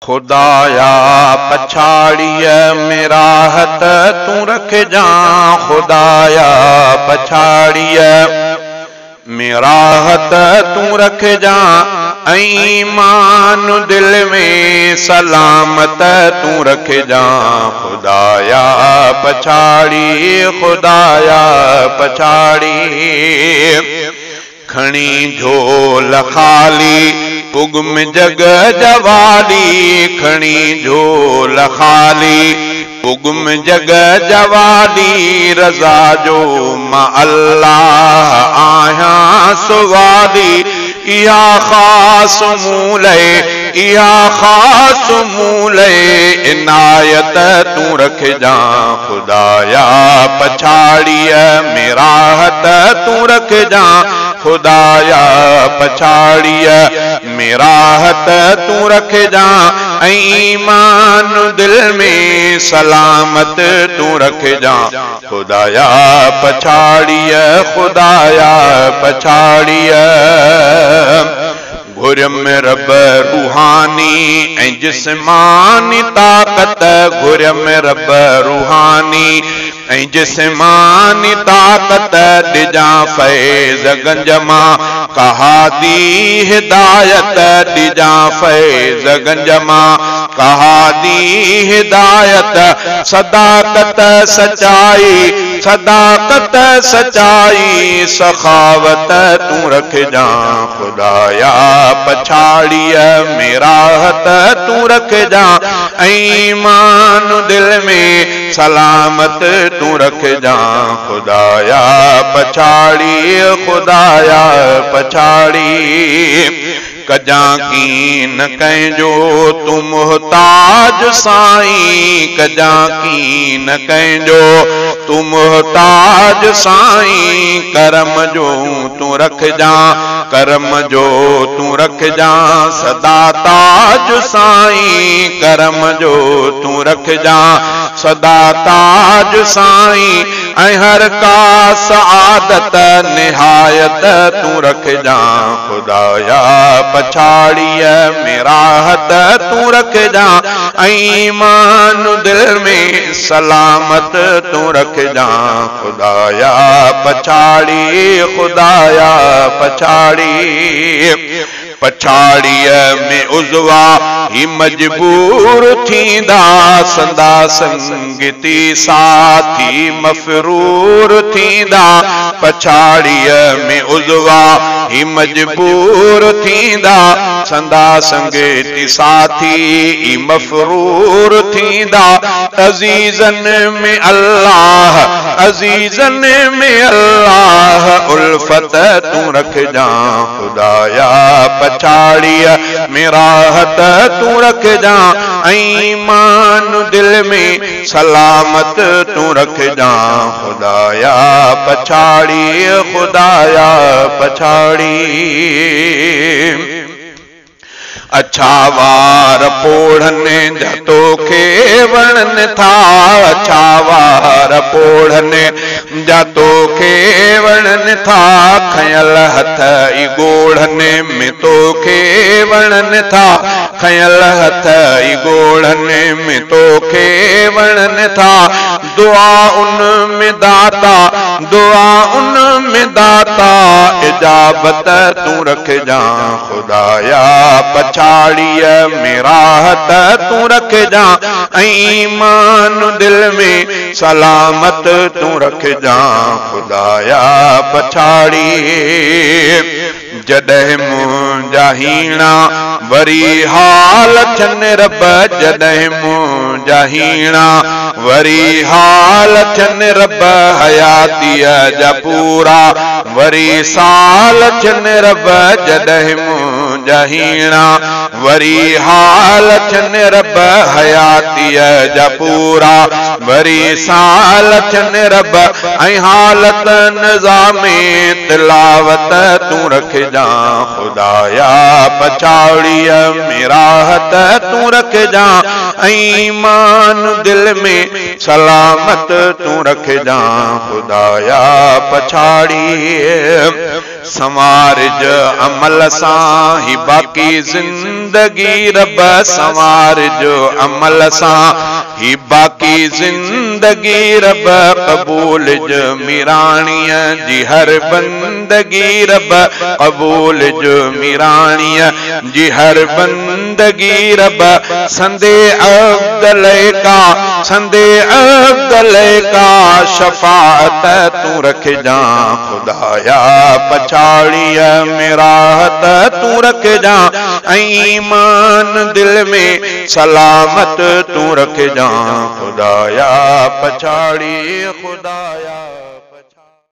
खुदाया पछाड़ीअ में राहत तूं रखजां, खुदाया पछाड़ीअ में राहत तूं रखजां, ऐं ईमान दिल में सलामत तूं रखजां, खुदाया पछाड़ी, खुदाया पछाड़ी। खणी झोल खाली पुगम जग जवाली, खणी झोल खाली पुगम जग जवाली, रज़ा जो मां अल्लाह आहियां सुवाली, इहा ख़ासि मूं लाइ, इहा ख़ासि मूं लाइ इनायत तूं रखजां, खुदाया पछाड़ीअ में राहत तूं रखजां, खुदाया पछाड़ीअ में राहत तूं रखजां, ऐं ईमान दिल में सलामत तूं रखजां, खुदाया पछाड़ीअ, खुदाया पछाड़ीअ। घुरियम रब रूहानी ऐं जिस्मानी ताक़त, घुरियम रब रूहानी ऐं जिस्मानी ताक़त, ॾिजां फैज़ गंज मां कहादी हिदायत, ॾिजां फैज़ गंज मां कहादी हिदायत, सदाकत सचाई, सदाकत सचाई, सखावत तूं रखजां, खुदाया पछाड़ीअ में राहत तूं रखजां, ऐं ईमान दिल में सलामत तूं रखजां, खुदाया पछाड़ी, खुदाया पछाड़ी। कजां कीन कंहिंजो तूं मोहताज साईं, कजां कीन कंहिंजो तूं मोहताज साईं, करम जो तूं रखजां, करम जो तूं रखजां, सदा ताज साईं, करम जो तूं रखजां, सदा ताज साईं, ऐं हर का सआदत निहायत तूं रखजां, खुदाया पछाड़ीअ में राहत तूं रखजां, ऐं ईमान दिल में सलामत तूं रखजां, खुदाया पछाड़ी, खुदाया पछाड़ी। पछाड़ीअ में उज़वा ही मजबूर थींदा, संदा संगती साथी मफरूर थींदा, पछाड़ीअ में उज़वा ही मजबूर थींदा, संदा संगती साथी ई मफरूर थींदा, अज़ीज़न में अल्लाह, अज़ीज़न में अल्लाह उल्फत तूं रखजां, खुदाया पछाड़ीअ में राहत तूं रखजां, ऐं ईमान दिल में सलामत तूं रखजां, खुदाया पछाड़ी, खुदाया पछाड़ी। अच्छा वार पोढ़नि जा तोखे वणनि था, अच्छा वार पोढ़नि जा तोखे वणनि था, खयल हथ ई ॻोढ़नि में तोखे वणनि था, खयल हथ ई ॻोढ़नि में तोखे वणनि था, दुआ उन में दाता, दुआ उन में दाता, इजाबत तूं रखजां, खुदाया पछाड़ीअ में राहत तूं रखजां, ऐं ईमान दिल में सलामत तूं रखजां, खुदाया पछाड़ी। जॾहिं मुंहिंजा हीणा वरी हाल थियनि रब, जॾहिं मुंहिंजा हीणा वरी हाल थियनि रब, हयातीअ जा पूरा वरी साल थियनि रब, जॾहिं मुंहिंजा हीणा वरी हाल थियनि रब, हयातीअ जा पूरा वरी साल थियनि रब, ऐं हालत निज़ामे तिलावत तूं रखजां, खुदाया पछाड़ीअ में राहत तूं रखजां, ऐं ईमान दिल में سلامت تون رکجان خدايا پڇاڙي. سنوارج عمل سان هي باقي زندگي رب سنوارج عمل سان هي باقي زندگي رب قبولج ميراڻيء جي هر بندگي رب قبولج ميراڻيء جي هر بندگي رب سندي عبد لئه ڪا سندي عبد لئه ڪا شفاعت تون رکجان خدايا پڇاڙيء ۾ راحت تون رکجان ۽ ايمان دل ۾ سلامت تون رکجان خدايا پڇاڙي خدايا.